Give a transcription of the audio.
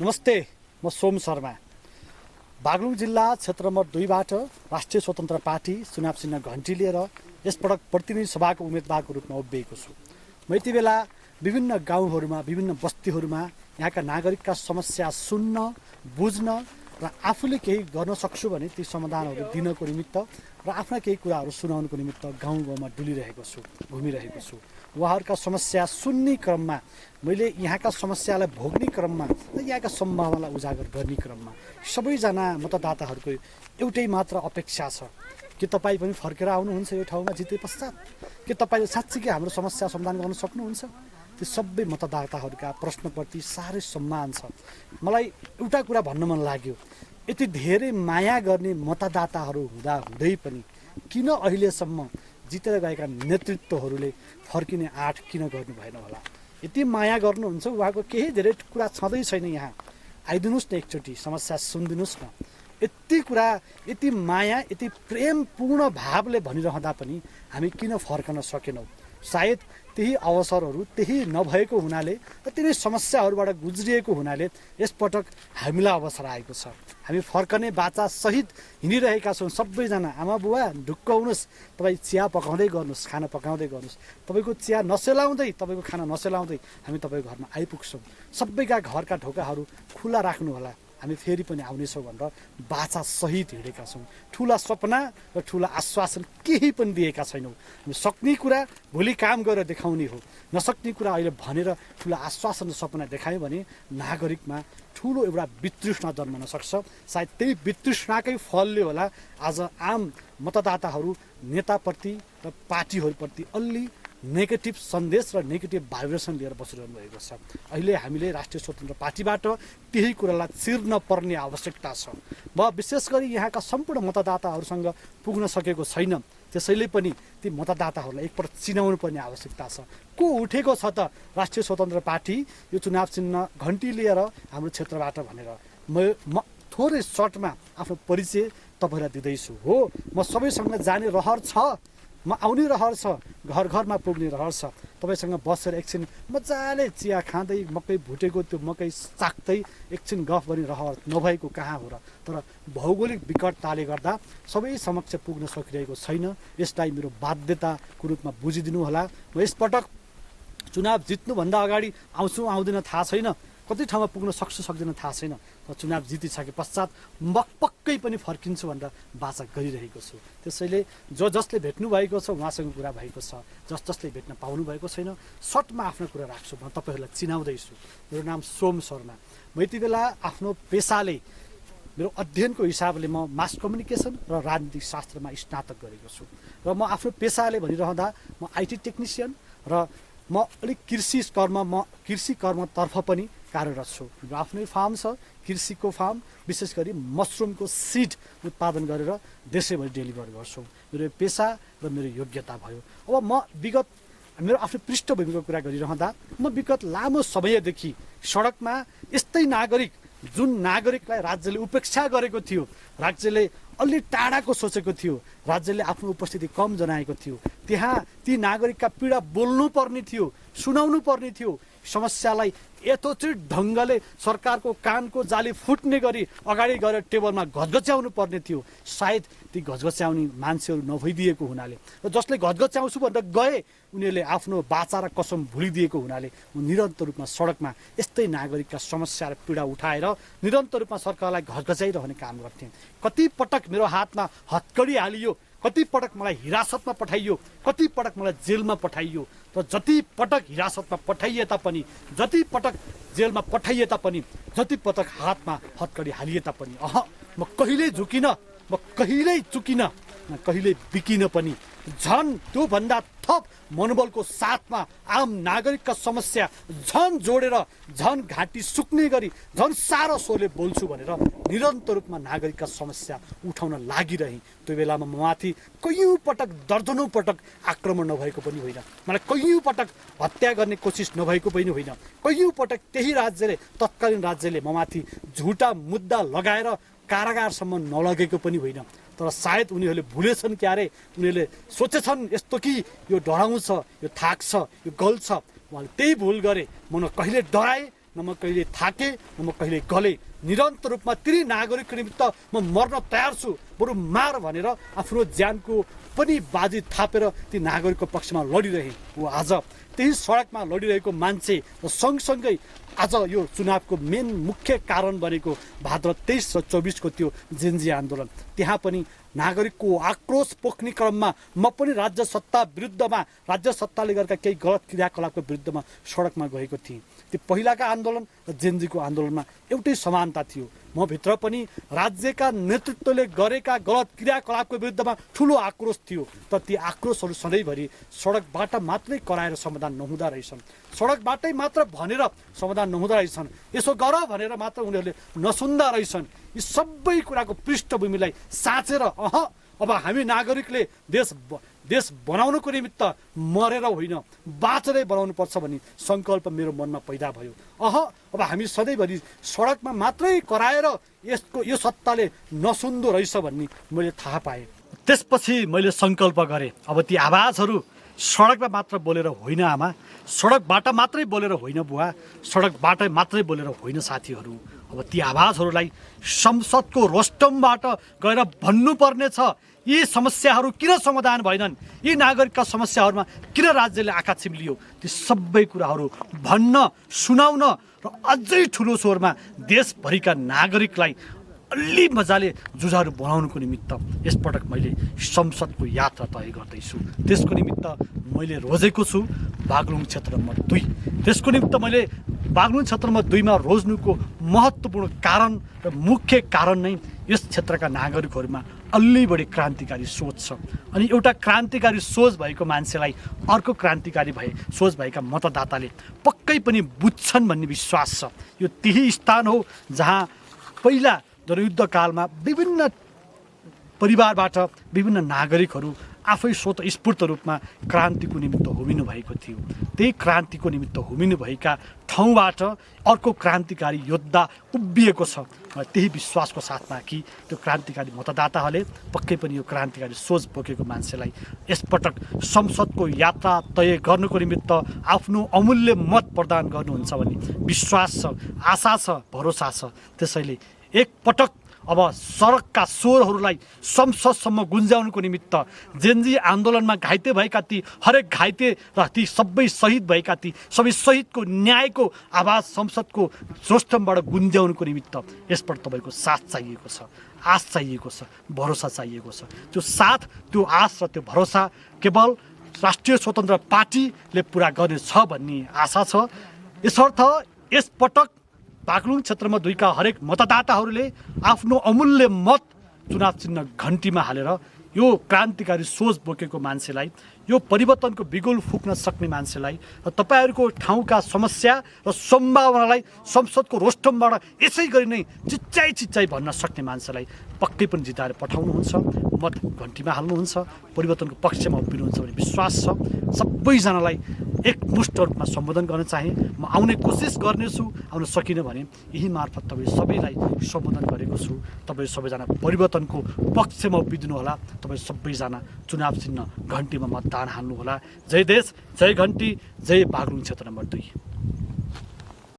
नमस्ते, म सोम शर्मा। बागलुङ जिल्ला क्षेत्र नम्बर 2 बाट राष्ट्रिय स्वतन्त्र पार्टी चुनाव चिन्ह घन्टी लिएर यसपटक प्रतिनिधि सभाको उम्मेदवारको रूपमा उभिएको छु। म यति बेला विभिन्न गाउँहरूमा, विभिन्न बस्तीहरूमा यहाँका नागरिकका समस्या सुन्न, बुझ्न र आफूले केही गर्न सक्छु भने ती समाधानहरू दिनको निमित्त र आफ्ना केही कुराहरू सुनाउनको निमित्त गाउँ गाउँमा डुलिरहेको छु, घुमिरहेको छु। उहाँहरूका समस्या सुन्ने क्रममा, मैले यहाँका समस्यालाई भोग्ने क्रममा र यहाँका सम्भावनालाई उजागर गर्ने क्रममा सबैजना मतदाताहरूको एउटै मात्र अपेक्षा छ कि तपाईँ पनि फर्केर आउनुहुन्छ यो ठाउँमा जिते पश्चात, कि तपाईँले साँच्चीकै हाम्रो समस्या समाधान गर्न सक्नुहुन्छ। ती सबै मतदाताहरूका प्रश्नप्रति साह्रै सम्मान छ। मलाई एउटा कुरा भन्न मन लाग्यो, यति धेरै माया गर्ने मतदाताहरू हुँदै पनि किन अहिलेसम्म जितेर गएका नेतृत्वहरूले फर्किने आँट किन गर्नु भएन होला? यति माया गर्नुहुन्छ, उहाँको केही धेरै कुरा छँदै छैन। यहाँ आइदिनुहोस् न, एकचोटि समस्या सुनिदिनुहोस् न। यति कुरा, यति माया, यति प्रेमपूर्ण भावले भनिरहँदा पनि हामी किन फर्कन सकेनौँ? सायद त्यही अवसरहरू त्यही नभएको हुनाले र तिनै समस्याहरूबाट गुज्रिएको हुनाले यसपटक हामीलाई अवसर आएको छ। हामी फर्कने बाचा सहित हिँडिरहेका छौँ। सबैजना आमा बुवा ढुक्क हुनुहोस्, तपाईँ चिया पकाउँदै गर्नुहोस्, खाना पकाउँदै गर्नुहोस्। तपाईँको चिया नसेलाउँदै, तपाईँको खाना नसेलाउँदै हामी तपाईँको घरमा आइपुग्छौँ। सबैका घरका ढोकाहरू खुला राख्नु होला, हामी फेरि पनि आउनेछौँ भनेर बाचा सहित हिँडेका छौँ। ठुला सपना र ठुला आश्वासन केही पनि दिएका छैनौँ। हामी सक्ने कुरा भोलि काम गरेर देखाउने हो, नसक्ने कुरा अहिले भनेर ठुला आश्वासन र सपना देखायौँ भने नागरिकमा ठुलो एउटा वितृष्णा जन्मन सक्छ। सायद त्यही वितृष्णाकै फलले होला आज आम मतदाताहरू नेताप्रति र पार्टीहरूप्रति अलि नेगेटिभ सन्देश र नेगेटिभ भाइब्रेसन लिएर बसिरहनु भएको छ। अहिले हामीले राष्ट्रिय स्वतन्त्र पार्टीबाट त्यही कुरालाई चिर्न पर्ने आवश्यकता छ। म विशेष गरी यहाँका सम्पूर्ण मतदाताहरूसँग पुग्न सकेको छैन, त्यसैले पनि ती मतदाताहरूलाई एकपल्ट चिनाउनु पर्ने आवश्यकता छ। को उठेको छ त राष्ट्रिय स्वतन्त्र पार्टी यो चुनाव चिन्ह घन्टी लिएर हाम्रो क्षेत्रबाट भनेर म थोरै सर्टमा आफ्नो परिचय तपाईँलाई दिँदैछु। हो, म सबैसँग जाने रहर छ, म आउने रहर छ, घर घरमा पुग्ने रहर छ। तपाईँसँग बसेर एकछिन मजाले चिया खाँदै मकै भुटेको त्यो मकै चाख्दै एकछिन गफ गर्ने रहर नभएको कहाँ हो र? तर भौगोलिक विकटताले गर्दा सबै समक्ष पुग्न सकिरहेको छैन। यसलाई मेरो बाध्यताको रूपमा बुझिदिनु होला। म यसपटक चुनाव जित्नुभन्दा अगाडि आउँछु आउँदैन थाहा छैन, कति ठाउँमा पुग्न सक्छु सक्दैन थाहा छैन, तर चुनाव जितिसके पश्चात पक्कै पनि फर्किन्छु भनेर बाचा गरिरहेको छु। त्यसैले जसले भेट्नु भएको छ उहाँसँग कुरा भएको छ, जसले भेट्न पाउनु भएको छैन सर्टमा आफ्नो कुरा राख्छु। म तपाईँहरूलाई चिनाउँदैछु, मेरो नाम सोम शर्मा। म यति बेला आफ्नो पेसाले, मेरो अध्ययनको हिसाबले म मास कम्युनिकेसन र राजनीतिक शास्त्रमा स्नातक गरेको छु र म आफ्नो पेसाले भनिरहँदा म आइटी टेक्निसियन र म अलिक कृषि कर्मतर्फ पनि कार्यरत छु। मेरो आफ्नै फार्म छ, कृषिको फार्म, विशेष गरी मसरुमको सिड उत्पादन गरेर देशैभरि डेलिभर गर्छौँ। मेरो पेसा र मेरो योग्यता भयो। अब म मेरो आफ्नो पृष्ठभूमिको कुरा गरिरहँदा म विगत लामो समयदेखि सडकमा यस्तै नागरिक, जुन नागरिकलाई राज्यले उपेक्षा गरेको थियो, राज्यले अलि टाढाको सोचेको थियो, राज्यले आफ्नो उपस्थिति कम जनाएको थियो, त्यहाँ ती नागरिकका पीडा बोल्नु पर्ने थियो, सुनाउनु पर्ने थियो। समस्यालाई यथोचित ढङ्गले सरकारको कानको जाली फुट्ने गरी अगाडि गएर टेबलमा घचघच्याउनु पर्ने थियो। सायद ती घचघच्याउने मान्छेहरू नभइदिएको हुनाले र जसले घचघच्याउँछु भनेर गए उनीहरूले आफ्नो बाचा र कसम भुलिदिएको हुनाले म निरन्तर रूपमा सडकमा यस्तै नागरिकका समस्या र पीडा उठाएर निरन्तर रूपमा सरकारलाई घचघच्याइरहने काम गर्थेँ। कति पटक मेरो हातमा हत्कडी हालियो, कति पटक मलाई हिरासतमा पठाइयो, कति पटक मलाई जेलमा पठाइयो। र जति पटक हिरासतमा पठाइए तापनि, जति पटक जेलमा पठाइए तापनि, जति पटक हातमा हत्कडी हालिए तापनि म कहिल्यै झुकिनँ, म कहिल्यै चुकिनँ, कहिल्यै बिकिन पनि। झन् त्योभन्दा थप मनोबलको साथमा आम नागरिकका समस्या झन् जोडेर, झन् घाँटी सुक्ने गरी, झन् सारो स्वरले बोल्छु भनेर निरन्तर रूपमा नागरिकका समस्या उठाउन लागिरहेँ। त्यो बेलामा म माथि कैयौँ पटक, दर्जनौँ पटक आक्रमण नभएको पनि होइन, मलाई कैयौँ पटक हत्या गर्ने कोसिस नभएको पनि होइन, कैयौँ पटक त्यही राज्यले, तत्कालीन राज्यले म माथि झुटा मुद्दा लगाएर कारागारसम्म नलगेको पनि होइन। तर सायद उनीहरूले भुलेछन् क्यारे, उनीहरूले सोचेछन् यस्तो कि यो डराउँछ, यो थाक्छ, यो गल्छ। उहाँले त्यही भुल गरे। म न कहिले डराएँ, न म कहिले थाके न म कहिले गले। निरन्तर रूपमा तिनी नागरिकको निमित्त म मर्न तयार छु, बरु मार भनेर आफ्नो ज्यानको पनि बाजी थापेर ती नागरिकको पक्षमा लडिरहे। ऊ आज त्यही सडकमा लडिरहेको मान्छे र सँगसँगै आज यो चुनावको मेन मुख्य कारण बनेको भाद्र 23 र 24 को त्यो जेनजी आन्दोलन, त्यहाँ पनि नागरिकको आक्रोश पोख्ने क्रममा म पनि राज्य सत्ता विरुद्धमा, राज्य सत्ताले गरेका केही गलत क्रियाकलापको विरुद्धमा सडकमा गएको थिएँ। त्यो पहिलाका आन्दोलन र जेनजीको आन्दोलनमा एउटै समानता थियो। म भित्र पनि राज्यका नेतृत्वले गरेका गलत क्रियाकलापको विरुद्धमा ठुलो आक्रोश थियो। तर ती आक्रोशहरू सधैँभरि सडकबाट मात्रै कराएर समाधान नहुँदा रहेछन्, सडकबाटै मात्र भनेर समाधान नहुँदा रहेछन्, यसो गर भनेर मात्र उनीहरूले नसुन्दा रहेछन्। यी सबै कुराको पृष्ठभूमिलाई साँचेर अब हामी नागरिकले देश बनाउनको निमित्त मरेर होइन बाँचेरै बनाउनुपर्छ भन्ने सङ्कल्प मेरो मनमा पैदा भयो। अब हामी सधैँभरि सडकमा मात्रै कराएर यो सत्ताले नसुन्दो रहेछ भन्ने मैले थाहा पाएँ। त्यसपछि मैले सङ्कल्प गरेँ, अब ती आवाजहरू सडकमा मात्र बोलेर होइन आमा, सडकबाट मात्रै बोलेर होइन बुवा, सडकबाट मात्रै बोलेर होइन साथीहरू। अब ती आवाजहरूलाई संसदको रोस्टमबाट गएर भन्नुपर्ने छ, यी समस्याहरू किन समाधान भएनन्, यी नागरिकका समस्याहरूमा किन राज्यले आँखा चिम्लियो, ती सबै कुराहरू भन्न, सुनाउन र अझै ठुलो स्वरमा देशभरिका नागरिकलाई अलि मजाले जुझारु बनाउनुको निमित्त यसपटक मैले संसदको यात्रा तय गर्दैछु। त्यसको निमित्त मैले रोजेको छु बागलुङ क्षेत्र नम्बर 2। त्यसको निमित्त मैले बागलुङ क्षेत्र नम्बर 2 मा रोज्नुको महत्त्वपूर्ण कारण र मुख्य कारण नै यस क्षेत्रका नागरिकहरूमा अलि बढी क्रान्तिकारी सोच छ। अनि एउटा क्रान्तिकारी सोच भएको मान्छेलाई अर्को क्रान्तिकारी सोच भएका मतदाताले पक्कै पनि बुझ्छन् भन्ने विश्वास छ। यो त्यही स्थान हो जहाँ पहिला जनयुद्धकालमा विभिन्न परिवारबाट विभिन्न नागरिकहरू आफै स्वतस्फूर्त रूपमा क्रान्तिको निमित्त होमिनु भएको थियो। त्यही क्रान्तिको निमित्त होमिनु भएका ठाउँबाट अर्को क्रान्तिकारी योद्धा उभिएको छ। त्यही विश्वासको साथमा कि त्यो क्रान्तिकारी मतदाताहरूले पक्कै पनि यो क्रान्तिकारी सोच बोकेको मान्छेलाई यसपटक संसदको यात्रा तय गर्नुको निमित्त आफ्नो अमूल्य मत प्रदान गर्नुहुन्छ भन्ने विश्वास छ, आशा छ, भरोसा छ। त्यसैले एकपटक अब सडकका स्वरहरूलाई संसदसम्म गुन्जाउनुको निमित्त जेनजी आन्दोलनमा घाइते भएका ती हरेक घाइते र ती सबै शहीद भएका ती सबै शहीदको न्यायको आवाज संसदको स्रोतबाट गुन्जाउनुको निमित्त यसपल्ट तपाईँको साथ चाहिएको छ, आश चाहिएको छ, भरोसा चाहिएको छ। त्यो साथ, त्यो आश र त्यो भरोसा केवल राष्ट्रिय स्वतन्त्र पार्टीले पुरा गर्नेछ भन्ने आशा छ। यसर्थ यसपटक बागलुङ क्षेत्रमा 2 का हरेक मतदाताहरूले आफ्नो अमूल्य मत चुनाव चिन्ह घन्टीमा हालेर यो क्रान्तिकारी सोच बोकेको मान्छेलाई, यो परिवर्तनको बिगुल फुक्न सक्ने मान्छेलाई र तपाईँहरूको ठाउँका समस्या र सम्भावनालाई संसदको रोस्टमबाट यसै गरी नै चिच्चाइ भन्न सक्ने मान्छेलाई पक्कै पनि जिताएर पठाउनुहुन्छ, मत घन्टीमा हाल्नुहुन्छ, परिवर्तनको पक्षमा उभिनुहुन्छ भन्ने विश्वास छ। सबैजनालाई एकमुष्ट रूपमा सम्बोधन गर्न चाहे, म आउने कोसिस गर्नेछु, आउन सकिनँ भने यही मार्फत तपाईँ सबैलाई सम्बोधन गरेको छु। तपाईँ सबैजना परिवर्तनको पक्षमा उभिदिनु होला, तपाईँ सबैजना चुनाव चिन्ह घन्टीमा मतदान हाल्नुहोला। जय देश, जय घन्टी, जय बागलुङ क्षेत्र नम्बर 2।